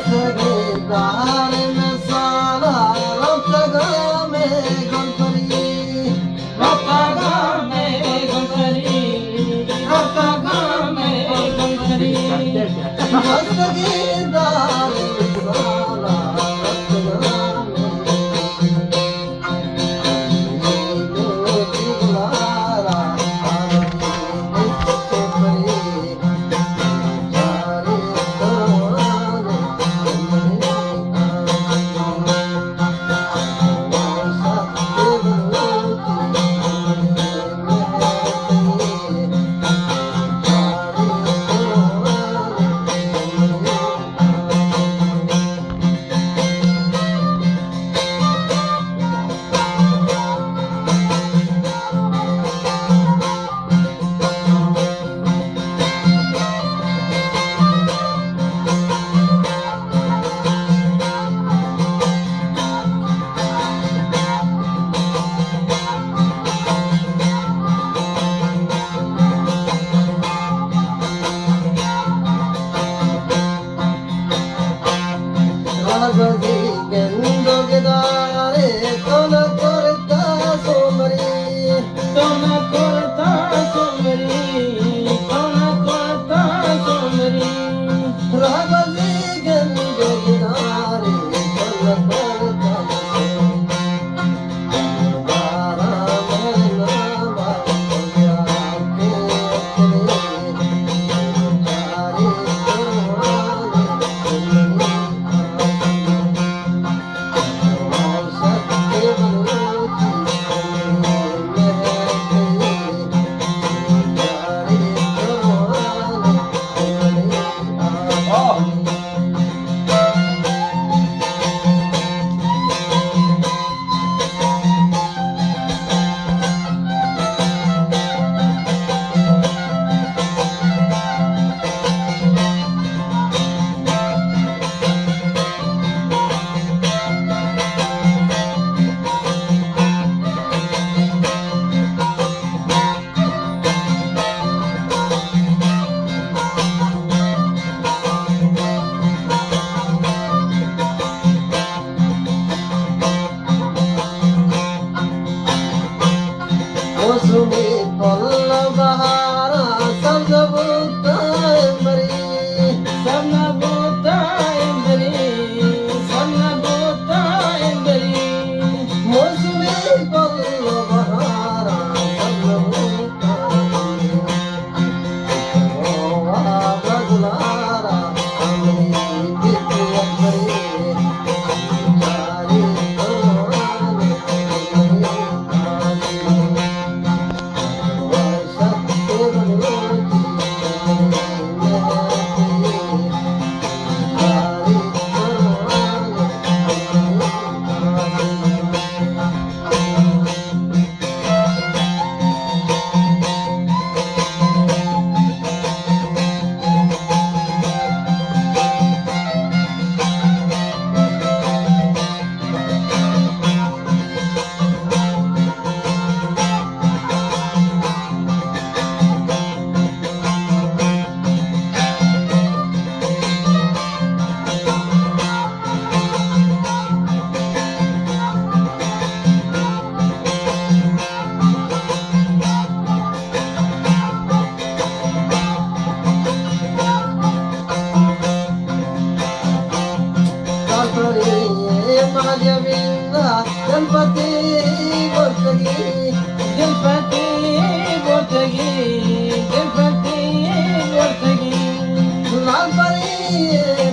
سگے دار مثالا رفتگاں مئے گلپری، رفتگاں مئے گلپری، رفتگاں مئے گلپری۔ سگے دار مثالا رفتگاں مئے رہگوزی گند و گدارے تو نہ کرتا سومری، تو نہ کرتا سومری، تو نہ کرتا سومری۔ رہگوزی گند و گدارے تو نہ کرتا سومری۔ موسمی پل بہاراں سبز بوتاں مری، سبز بوتاں مری، سبز بوتاں مری۔ موسمی پل بہاراں سبز بوتاں مری۔ دلپتی برتگی، دلپتی برتگی، دلپتی برتگی۔ لال پری